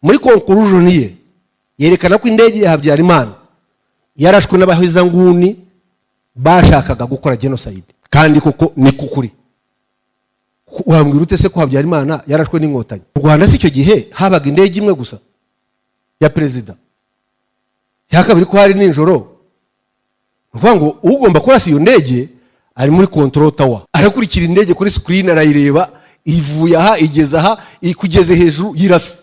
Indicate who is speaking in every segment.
Speaker 1: Muri conclusion ye yerekana ko indege ya Habyarimana yarashwe n'abahezanguni bashakaga gukora genocide, kandi koko ni kukuri. Wambwira ute se ko Habyarimana yarashwe n'Inkotanyi? Mu Rwanda si icyo gihe habaga indege imwe gusa ya perezida, ya kabiri ko hari nijoro. Ni ukuvuga ngo ugomba kurasa iyo ndege ari muri control tower, arakurikira indege kuri screen, arayireba ivuye aha, igeze aha, ikugeze hejuru, yirasa.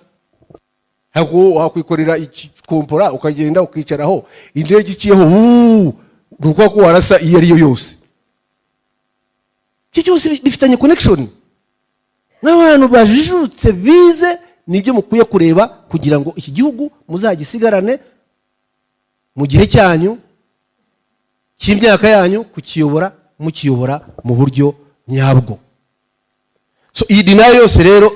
Speaker 1: Ntabwo wakwikorera ikikompora ukagenda ukicaraho, indege iciyeho wuuu, ni ukuvuga ko warasa iyo ari yo yose. Ibyo byose bifitanye connection. Nk'abantu bajijutse bize, nibyo mukwiye kureba kugira ngo iki gihugu muzagisigarane mu gihe cyanyu cy'imyaka yanyu, kukiyobora, mukiyobora mu buryo nyabwo. So iyi denial yose rero,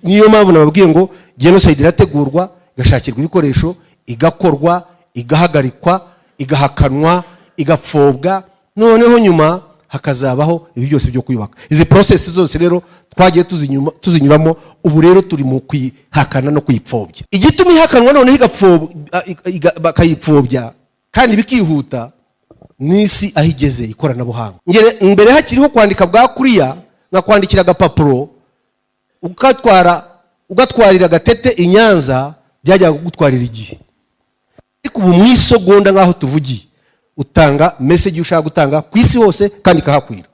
Speaker 1: niyo mpamvu nababwiye ngo genocide irategurwa, igashakirwa ibikoresho, igakorwa, igahagarikwa, igahakanwa, igapfobwa, noneho nyuma hakazabaho ibi byose byo kwiyubaka. Izi process zose rero twagiye tuzinyuramo. Ubu rero turi mu kuyihakana no kuyipfobya. Igituma ihakanwa noneho bakayipfobya kandi bikihuta, n'isi aho igeze, ikoranabuhanga. Mbere hakiriho kwandika bwa kuriya, nkakwandikira agapapuro ugatwara, ugatwarira agatete i Nyanza, byajyaga kugutwarira igihe. Ariko ubu mu isogonda nk'aho tuvugiye, utanga message ushaka gutanga ku isi hose kandi ikahakwira.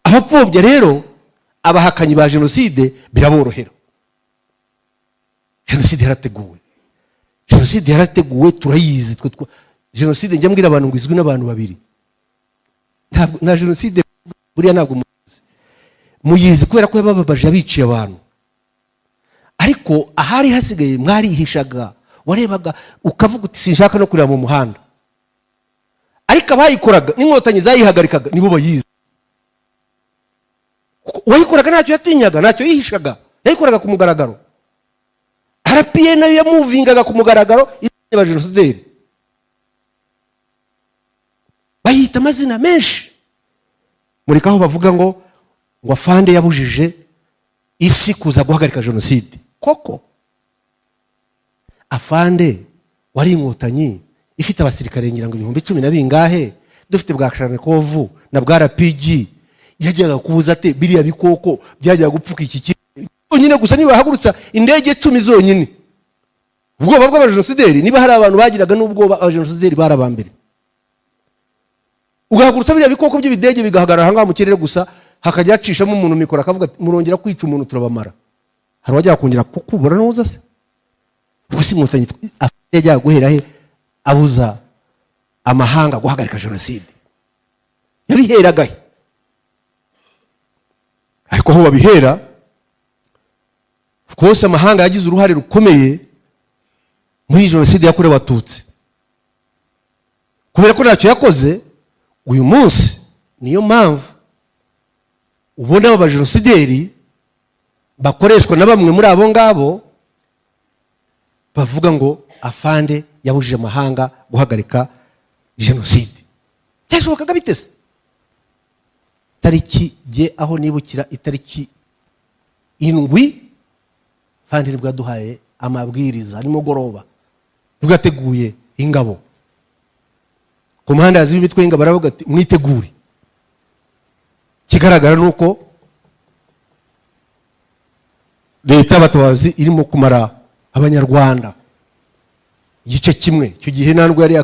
Speaker 1: Abapfobya rero, abahakanyi ba jenoside, biraborohera. Jenoside yarateguwe, jenoside yarateguwe, turayizi twe. Jenoside njya mbwira abantu ngo izwi n'abantu babiri. Ntabwo na jenoside buriya ntabwo muyizi, muyizi kubera ko yabababaje, abiciye abantu. Ariko ahari hasigaye mwarihishaga, warebaga ukavuga uti: "Sinshaka no kureba mu muhanda." Ariko abayikoraga n'Inkotanyi zayihagarikaga nibo bayizi. Kuko uwayikoraga ntacyo yatinyaga, ntacyo yihishaga, yayikoraga ku mugaragaro. RPA nayo yamuvingaga ku mugaragaro ireba jenosideri, bayita amazina menshi. Mureka aho bavuga ngo afande yabujije isi kuza guhagarika jenoside. Koko afande wari Inkotanyi ifite abasirikare ngira ngo 10,000 na bingahe, dufite bwa Kalashnikov na bwa RPG, yajyaga kubuza ate biriya bikoko byajyaga gupfuka iki cyonyine gusa? Niba bahagurutsa indege 10 zonyine, ubwoba bw'abajenosideri, niba hari abantu bagiraga n'ubwoba, abajenosideri bari aba mbere. Ugahagurutsa biriya bikoko by'ibidege bigahagarara ahangaha mu kirere gusa, hakajya hacishamo umuntu mikoro akavuga ati: "Murongera kwica umuntu turabamara." Hari uwajyaga kongera kukubura nuza se? Ubwo si Inkotanyi yajyaga guhera he abuza amahanga guhagarika jenoside? Yabiheraga he? Ariko aho babihera rwose, amahanga yagize uruhare rukomeye muri jenoside yakorewe Abatutsi. Kubera ko ntacyo yakoze uyu munsi, niyo mpamvu ubona aba bajenosideri bakoreshwa na bamwe muri abo ngabo bavuga ngo afande yabujije amahanga guhagarika jenoside. Byashobokaga bite se? Tariki jye aho nibukira, itariki 7, afande nibwo yaduhaye amabwiriza nimugoroba, nibwo yateguye ingabo ku muhanda yaziba imitwe y'ingabo, aravuga ati: "Mwitegure." Ikigaragara ni uko leta y'Abatabazi irimo kumara Abanyarwanda igice kimwe. Icyo gihe nta nubwo yari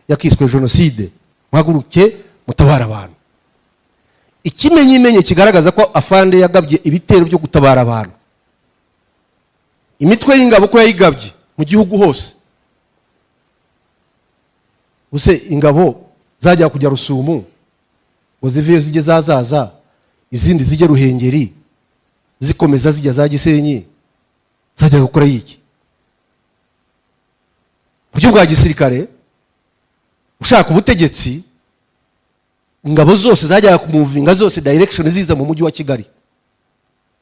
Speaker 1: yakiswe jenoside. Muhaguruke mutabara abantu. Ikimenyimenyi kigaragaza ko afande yagabye ibitero byo gutabara abantu, imitwe y'ingabo ko yayigabye mu gihugu hose. Use ingabo zajya kujya Rusumo ngo ziveyo zijye zazaza, izindi zijye Ruhengeri, zikomeza zijya za Gisenyi, zajya gukora iki? Buryo bwa gisirikare, ushaka ubutegetsi, ingabo zose zajyaga kumuvinga zose direction ziza mu mujyi wa Kigali,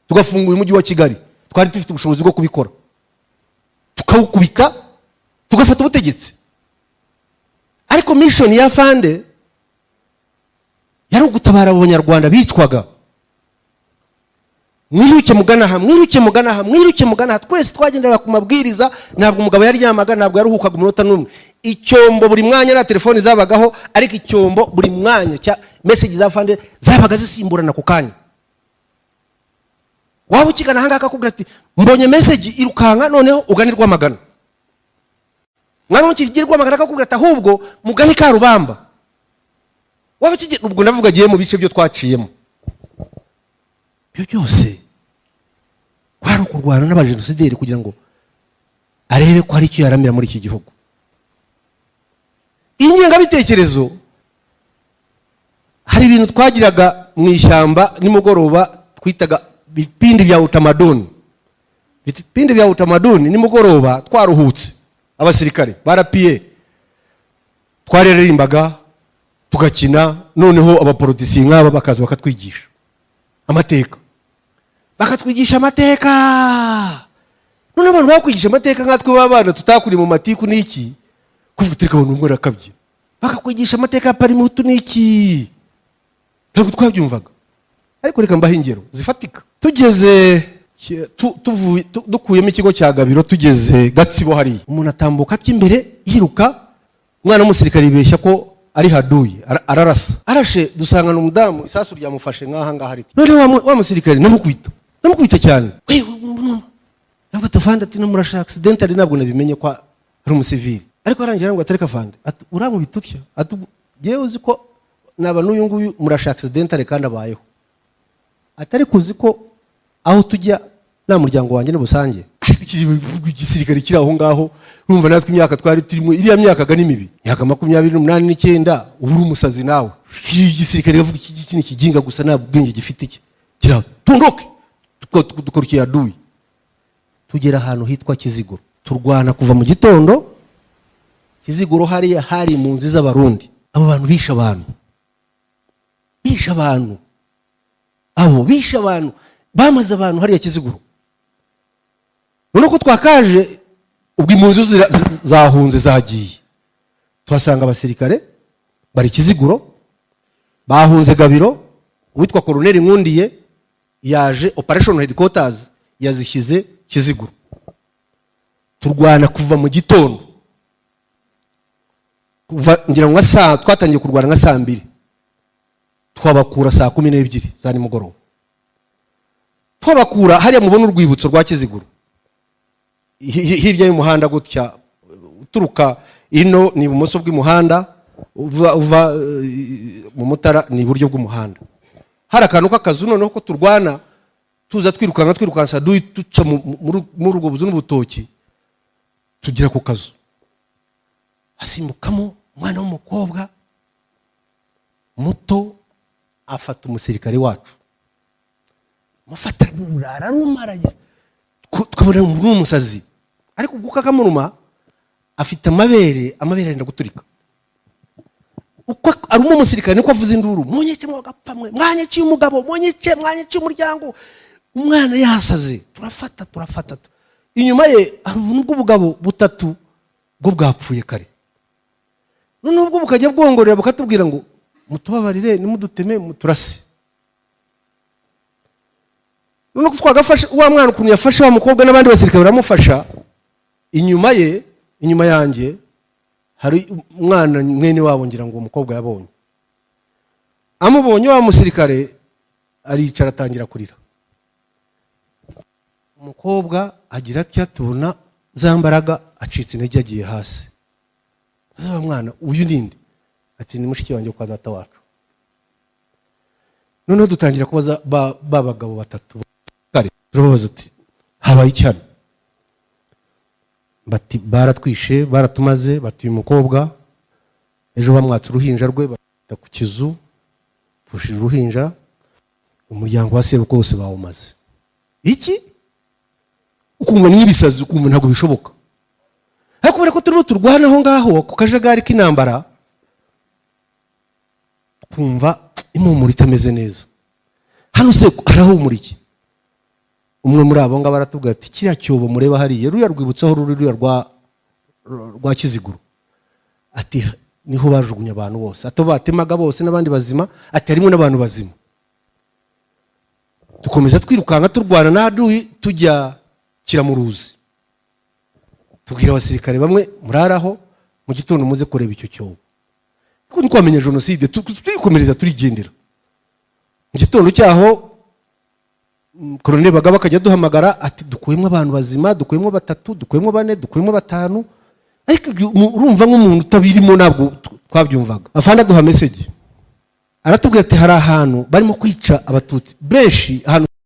Speaker 1: tugafungura umujyi wa Kigali. Twari dufite ubushobozi bwo kubikora, tukawukubita, tugafata ubutegetsi. Ariko mission ya fande yari ugutabara abo Banyarwanda bicwaga. Mwiruke mugana aha, mwiruke mugana aha, mwiruke mugana aha. Twese twagenderaga ku mabwiriza. Ntabwo umugabo yaryamaga, ntabwo yaruhukaga umunota n'umwe. Icyombo buri mwanya, nta telefoni zabagaho, ariko icyombo buri mwanya cya message za fande zabaga zisimburana ku kanya. Waba ukigana ahangaha akakubwira ati: "Mbonye message, irukanka noneho ugane Rwamagana." Mwana mukigira Rwamagana, akakubwira ati: "Ahubwo mugane Karubamba." Waba ukigira ubwo, ndavuga agiye mu bice byo twaciyemo. Ibyo byose kwari ukurwana n'abajenosideri kugira ngo arebe ko hari icyo yaramira muri iki gihugu. Ingengabitekerezo, hari ibintu twagiraga mu ishyamba nimugoroba twitaga vipindi vya utamaduni. Vipindi vya utamaduni, nimugoroba twaruhutse, abasirikare barapiye, twararirimbaga, tugakina. Noneho abapolitisiye nk'aba bakaza bakatwigisha amateka, bakatwigisha amateka. Noneho abantu bakwigisha amateka, nkatwe b'abana tutakuriye mu matiku n'iki, kuvuga turi kabona umwe arakabye, bakakwigisha amateka ya Parimehutu n'iki, ntabwo twabyumvaga. Ariko reka mbahe ingero zifatika. Tugeze tuvuye dukuyemo ikigo cya Gabiro, tugeze Gatsibo, hariya umuntu atambuka atya imbere yiruka, umwana w'umusirikare yibeshya ko ari haduyi, ararasa. Arashe, dusangana umudamu, isasu ryamufashe nk'aha ngaha riti. Noneho wa musirikare namukubita, namukubita cyane. Wewe ntabwo afande ati: "Namurashe accidentally, ntabwo nabimenye ko ari umusivili." Ariko arangira arambwira ati: "Reka afande," ati: "urankubita utya?" Ati: "Yewe, uzi ko naba n'uyu nguyu murashe accidentally kandi abayeho?" Atari kuzi ko aho tujya nta muryango wanjye n'ubusange. Igisirikare kiri aho ngaho, urumva natwe imyaka twari turimo, iriya myaka ga ni mibi, imyaka 28 n'icyenda, uba uri umusazi nawe. Igisirikare bavuga iki ngiki ni ikiginga gusa, nta bwenge gifite. Iki kiri aho, tundoke dukurikiye aduyi. Tugera ahantu hitwa Kiziguro, turwana kuva mu gitondo. Kiziguro hariya hari impunzi z'Abarundi. Abo bantu bishe abantu, bishe abantu, abo bishe abantu, bamaze abantu hariya Kiziguro. None ko twakaje, ubwo impunzi zahunze zagiye, tuhasanga abasirikare bari Kiziguro bahunze Gabiro. Uwitwa Koroneri Nkundiye yaje, operation headquarters yazishyize Kiziguro. Turwana kuva mu gitondo, kuva ngira ngo nka saa, twatangiye kurwana nka saa 2, twabakura saa 12 za nimugoroba. Twabakura hariya mubona urwibutso rwa Kiziguro, hirya y'umuhanda gutya uturuka ino ni ibumoso bw'umuhanda, uva mu Mutara ni iburyo bw'umuhanda, hari akantu k'akazu. Noneho ko turwana, tuza twirukanka, twirukansa duca muri ubwo buzu n'ubutoki, tugera ku kazu, hasimbukamo umwana w'umukobwa muto, afata umusirikare wacu, amufata ararumaraye, tukabona ni umusazi. Ariko ubwo kakamuruma, afite amabere, amabere arenda guturika. Uko aruma umusirikare niko avuza induru: "Munyece mwagapfa mwe, mwanyiciye umugabo, munyece, mwanyiciye umuryango." Umwana yasaze. Turafata, turafata. Inyuma ye hari ubuntu bw'ubugabo butatu bwo bwapfuye kare. Noneho ubwo bukajya bwongorera, bukatubwira ngo: "Mutubabarire, nimuduteme muturase." Noneho ko twagafashe wa mwana, ukuntu yafashe wa mukobwa n'abandi basirikare baramufasha. Inyuma ye, inyuma yanjye, hari umwana mwene wabo, ngira ngo uwo mukobwa yabonye, amubonye wa musirikare aricara, atangira kurira. Umukobwa agira atya, tubona za mbaraga, acitse intege, agiye hasi. Maze wa mwana: "Uyu ninde?" Ati: "Ni mushiki wanjye kwa data wacu." Noneho dutangira kubaza ba bagabo batatu kare, turababaza ati: "Habaye iki hano?" Bati: "Baratwishe, baratumaze." Bati: "Uyu mukobwa ejo bamwatse uruhinja rwe, bata ku kizu, pfushije uruhinja, umuryango wa sebukwe wose bawumaze." Iki ukumva ni nk'ibisazi, ukumva ntabwo bishoboka. Ariko kubera ko turimo turwana aho ngaho ku kajagari k'intambara, twumva impumuro itameze neza. Hano se harahumura iki? Umwe muri abo ngabo aratubwira ati: "Kiriya cyobo mureba hariya, ruriya rwibutso aho ruri, ruriya rwa Kiziguro," ati, "niho bajugunye abantu bose." Ati: "Batemaga bose n'abandi bazima." Ati: "Harimo n'abantu bazima." Dukomeza twirukanka, turwana na adui, tujya Kiramuruzi. Tubwira abasirikare bamwe: "Muraraho, mu gitondo muze kureba icyo cyobo." Kuko ntitwamenye jenoside, turikomereza, turigendera. Mu gitondo cyaho, Koloneli Bagaba akajya aduhamagara ati: "Dukuyemo abantu bazima, dukuyemo batatu, dukuyemo bane, dukuyemo batanu." Ariko ibyo urumva, nk'umuntu utabirimo, ntabwo twabyumvaga. Afande aduha message, aratubwira ati: "Hari ahantu barimo kwica Abatutsi benshi, ahantu